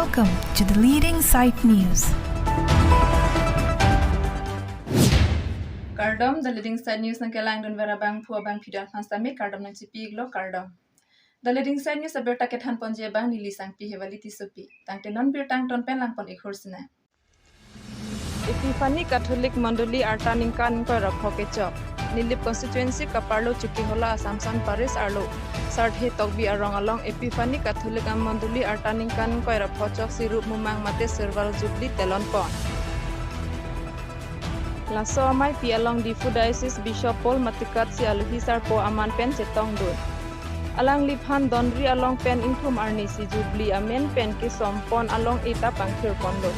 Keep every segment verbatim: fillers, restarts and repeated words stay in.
Welcome to the Leading Side News. Kardom, the Leading Side News nangkelangdun vera bangphu abangphi do aphan sitame kardom nangchipi-iklo, kardom. The Leading Side News abirta kethanponji abang neli Sangpi Hewali Tissopi. Tangte non birta angton pen langpon-ik hur sina. Epiphany Catholic Mondoli arta ningkan ingkoi ra pho kechok. Nilip constituency kaparlo Chokihola Assumption Parish arlo Sarthe Tokbi arong along Epiphany Catholic Amondoli arta ningkan ingkoi ra pho choksi rup mumang mate Silver Jubilee telonpon. Laso ameipi along Diphu Diocese Bishop Paul Matikat si alohi sarpo aman pen chetongdun. Alangliphan donri along pen ingthum arni si Jubilee amen pen kesompon along-e ta pangthirponlo.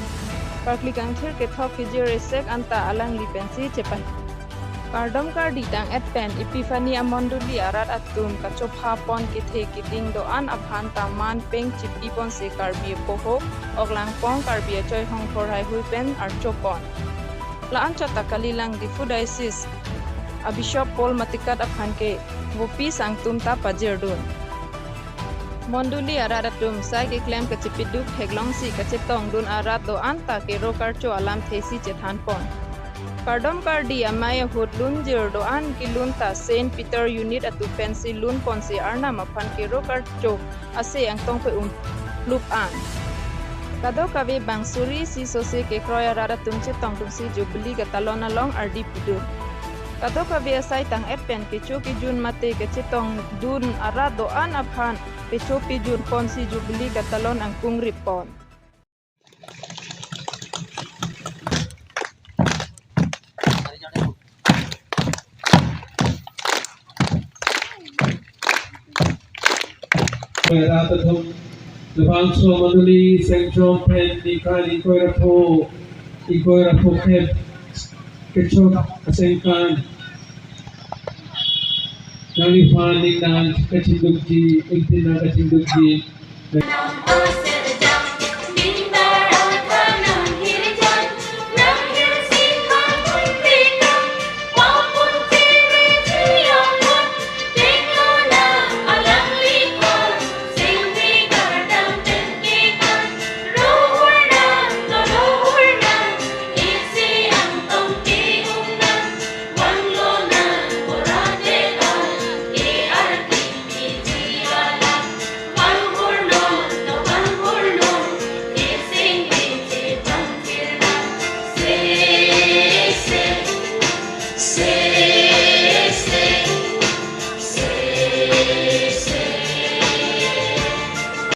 Karkli kangthir kethok kejir esek anta alangli pensi chepa. Kardom kardi tang-et pen Epiphany Amondoli arat atum kachophapon kethe keding do-an aphan ta man peng chipiponsi Karbi apoho, ok langpong Karbi achoi hongthor haihui pen archopon. La-anchot ta kalilang Diphu Diocese a Bishop Paul Matikat aphan ke vopi sangtum ta pajirdun. Mondoli arat atum sai keklem kachipiduk theklongsi kachetongdun arat do-an ta kero karcho alamthe si chethanpon. Kardom kardi amei ahut lunjir do-an kelun ta Saint Peter Unit atum pensi lunponsi Arnam aphan kero karcho ase angtong pe-um plup an. Kadokave bang suri isi sose kekroi arat atum chetongdunsi Jubilee katalon along ardi pidun. Kadokave asai tang-et pen kecho kejun mate kachetongdun arat do-an aphan kecho pejunponsi Jubilee katalon angkung rippon. Rat atum, labangso amondoli sengchom pen ningkan ingkoi ra pho, ingkoi ra pho kep kechok asengkan. Nangliphan ning nangkachingdukji, ingtin nangkachingdukji.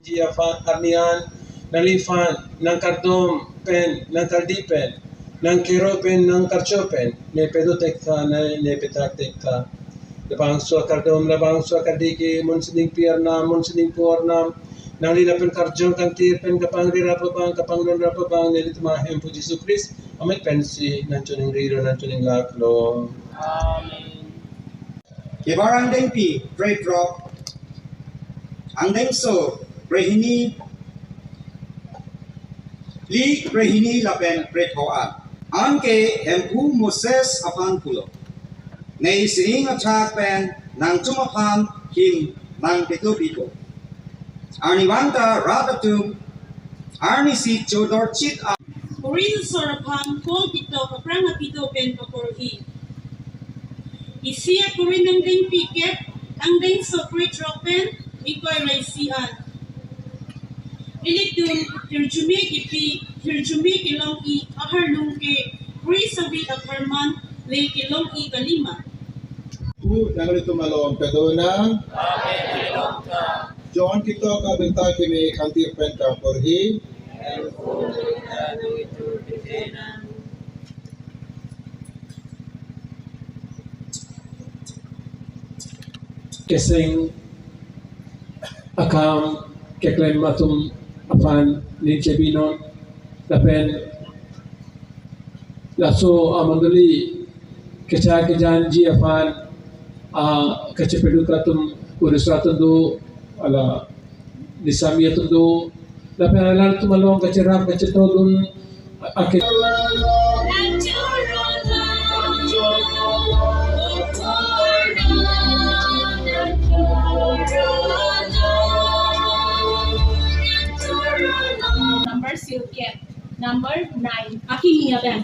Ji aphan arni an nangliphan nangkardom pen, nangkardi pen, nangkero pen, nangkarcho pen ne pedo tek tha, ne, ne petak tek tha. Labangso akardom, labangso akardi ke mun sining pi Arnam, mun sining po Arnam, nangli lapen karjong kangthir pen kapangri rap abang, kapanglun rap abang nelitum Hemphu Jisu Christ amen pensi nangchoningri lo, nangchoninglak lo. Amen. Kebar angdengpi krethrok, angdengso krehini, phli krehini lapen kretho an. Anke Hemphu Moses aphan pulo, ne sining athak pen nangtum aphan him nangpetopiko. Arnivang ta rat atum arnisi chodorchit a. Korinth asor aphan Paul ketok aphrang apito pen paporhi. Isi a-Korinth angdengpi kep, angdengso krethrok pen ingkoi ra isi an. Ilitum hirjume kepi, hirjume kelong-i aharlung ke Christ avi apharman le kelong-i kalima. Pu nanglitum along pedonang. John ketok abirta kimi kangthir pen kaporhi. Keseng akam keklem atum aphan ning chebinon lapen laso amondoli kecha kejanji aphan, ah, kachepeduk atum, uris atum do, hala nisami atum do, lapen alanglitum along kacherap kachetodun ake. Number nine, Akimi abang.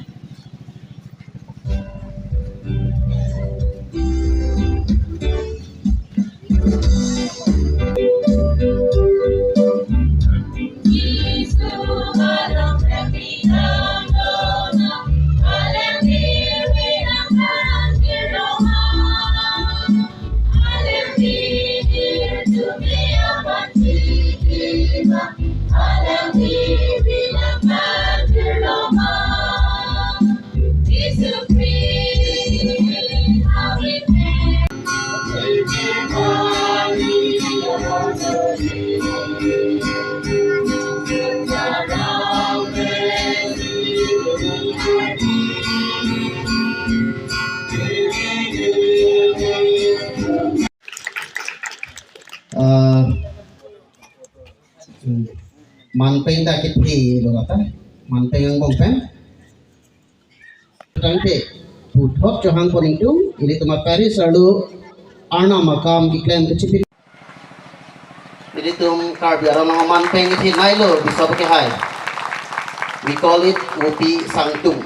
Ah, manpeng ta kethe lo kata, manpeng angbong pen. Tangte puthot chohang pon ingtung, ilitum a-parish arlo Arnam akam keklem kachipin. Ilitum Karbi aron manpeng kethenei lo, bisa pakai hai. We call it Wopi Sangtung.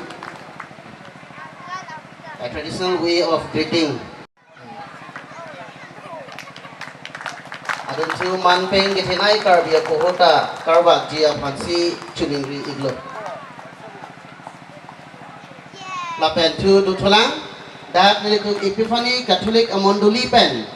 A traditional way of greeting. Adun thu manpeng kethenei Karbi apoho ta karbakji aphansi choningri iklo. Lapen thu dothulang, dak nelitum Epiphany Catholic amondoli pen